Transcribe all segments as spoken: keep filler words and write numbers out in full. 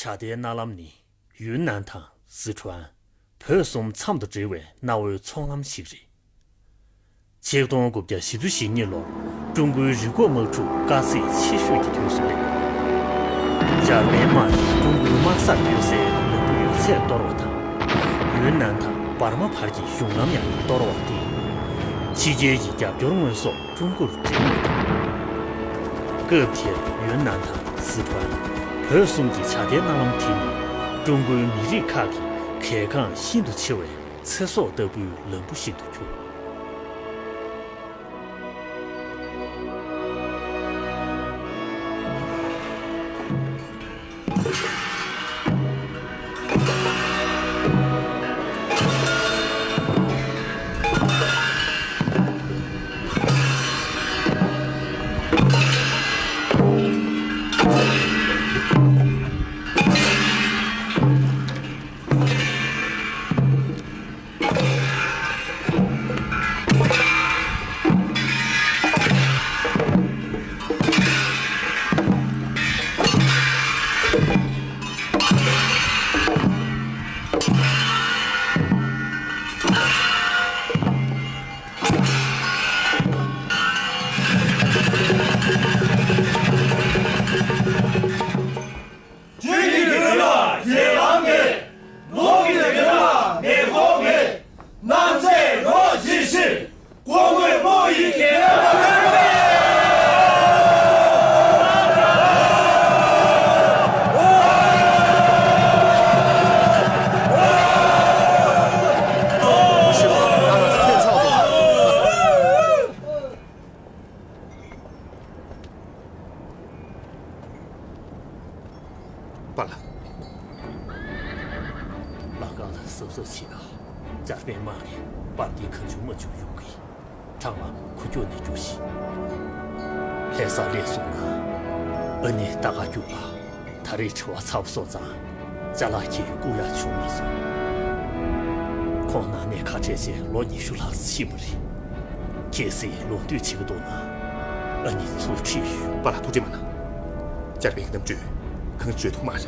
བྱ་ལྡན་གནའ་ལམ་ནི་ཡུན་ནན་དང་སི་ཁྲོན། བོད་གསུམ་མཚམས་དང་འབྲེལ་བའི་གནའ་བོའི་ཚོང་ལམ་ཞིག་རེད། ཆིག་སྟོང་དགུ་བརྒྱ་བཞི་བཅུ་ཞེ་གཉིས་ལོར་ཀྲུང་གོའི་རི་འགོག་དམག་འཁྲུག་དཀའ་ཚེགས་ཆེ་ཤོས་ཀྱི་དུས་སུ་སླེབས། འཇར་པན་དམག་གིས་ཀྲུང་གོའི་དམག་སར་སྤོས་སའི་ལམ་བུ་ཡོད་ཚད་གཏོར་བ་དང་། ཡུན་ནན་དང་འབར་མ་བར་གྱི་གཞུང་ལམ་ཡང་གཏོར་བ་སྟེ། ཕྱི་རྒྱལ་གྱི་རྒྱབ་སྐྱོར་དངོས་ཟོག་ཀྲུང་གོར་འདྲེན་མི་ཐུབ། སྐབས་དེར་ཡུན་ནན་དང་སི་ཁྲོན། བོད་གསུམ་གྱི་བྱ་ལྡན་གནའ་ལམ་དེ་ནི་ཀྲུང་གོའི་མི་རིགས་ཁག་གི་གལ་འགངས་ཤིན་ཏུ་ཆེ་བའི་ཚེ་སྲོག་ལྟ་བུའི་ལམ་བུ་ཞིག་ཏུ་གྱུར། བཅུད་ཀྱི་རྒྱུན་ལ་གྱེན་ལངས་མེད། ནོར་གྱི་རྒྱུན་ལ་ནད་གོག་མེད། གནམ་སའི་རོ་བཞིན་ཞིང་། ཀོང་པོའི་དམག་ཡིན་གྱི། པཱ་ལགས། ལམ་ཁ་ལ་གཟབ་གཟབ་བྱེད་ཨ། འཇར་པན་དམག་གིས་པར་འདི་གང་བྱུང་མ་བྱུང་ཡོང་གི། གྲང་ལམ་ཁུ་ཁྱོག་ནས་རྒྱུགས་ཤིག། ལྷ་ས་སླེབས་སོང་ན་ཨ་ནེ་ལྟ་ག་རྒྱུགས་ཨ། ད་རེས་དྲི་བ་ཚ་པོ་སོང་ཙང་ཅ་ལག་ཁྱེར་བསྐུར་ཡག་བྱུང་མ་སོང་། ཁོང་ནང་ནས་ཁ་བྲལ་བྱས་ལོ་ཉི་ཤུ་ལྷག་ཕྱིན་པ་རེད། གལ་སྲིད་ལོག་སྟོད་བྱེད་ཀྱི་འདུག་ན་ཨ་ནེ་ཚུར་ཁྲིད་ཞུ། པཱ་ལགས་ཐུགས་ཁྲལ་མ་གནང་། འཇར་པན་གྱི་གནམ་གྲུས་གང་བྱེད་ཐུབ་མ་རེད།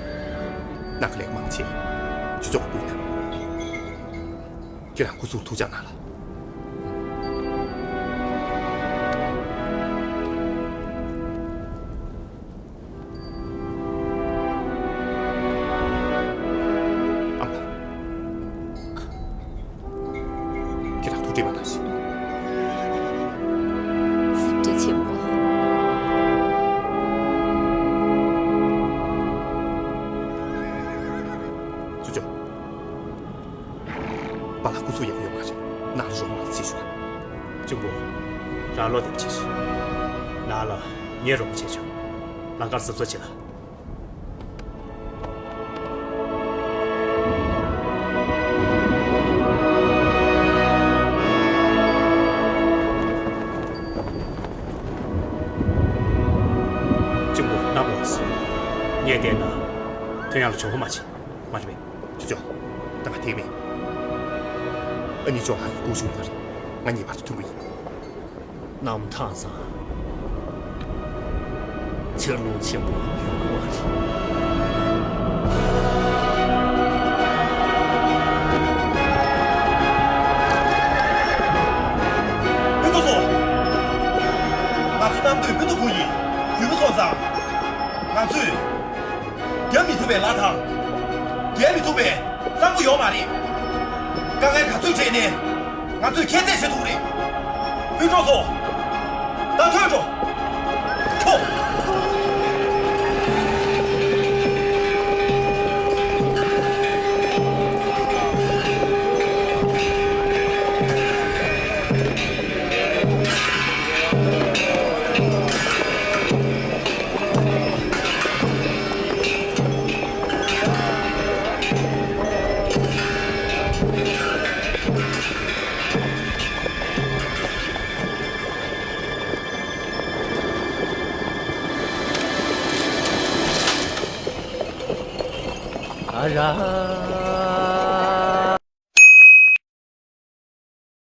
ནང་གི་ལས་ཀ་མང་ཆེ་ཁྱེད་ཚོ་ལ་བསྐུར་ན། ཁྱེད་རང་སྐུ་གཟུགས་ཐུགས་ཅག་གནང་ལ། ཨ་མ། ཁྱེད་རང་ཐུགས་ཁྲལ་མ་གནང་ཞིག། སེམས་ཁྲལ་ཆེན་པོ། ཅོ་ཅོ། པཱ་ལགས་སྐུ་གཟུགས་ཡག་པོ་ཡོད་མ་རེད། ནང་ལ་རོགས་མང་ཙམ་བྱེད་ཤོག། གཅུང་པོ། རང་བློ་བདེ་པོ་བྱེད་ཤིག། ནང་ལ་ངས་རོགས་པ་བྱེད་ཆོག། ལམ་ཁར་གཟབ་གཟབ་བྱེད་ལ། གཅུང་པོ་རྣམ་ལོག་སོང་། ངས་བལྟས་ན་ཐོན་ཡག་ལ་གྱོང་པོ་མ་བྱེད། མ་རེད་པས། ཅོ་ཅོ། ད་ང་དེ་མེད། ཨ་ནེ་ཅོ་ཧ་གི་སྐུ་གཟུགས་ཡག་རེད། ང་ངེས་པར་དུ་ཐོན་གི་ཡིན། གནམ་ཐང་སང་། ཆར་རླུང་ཆེན་པོ་ཡོང་གི་མ་རེད། ཕུན་ཚོགས་ཚོ། ང་ཚོ་གནམ་སྟོད་ཕུན་ཚོགས་ཁུལ་ཡིན། རྒྱུས་མེད་སོང་ཙང་། ང་ཚོས། རྒྱབ་མི་ཐུབ་པའི་ལཱ་དང་། རྒྱལ་མི་ཐུབ་པའི་གསང་པོ་ཡོད་མ་རེད། དཀའ་ངལ་ག་ཚོད་འཕྲད་ནའི་ང་ཚོས་ཁྱད་བསད་བྱེད་ཐུབ་རེད། ཕུན་ཚོགས་ཚོ། ད་ཐོན་འགྲོ། ཁྱོ། ཨ་ར།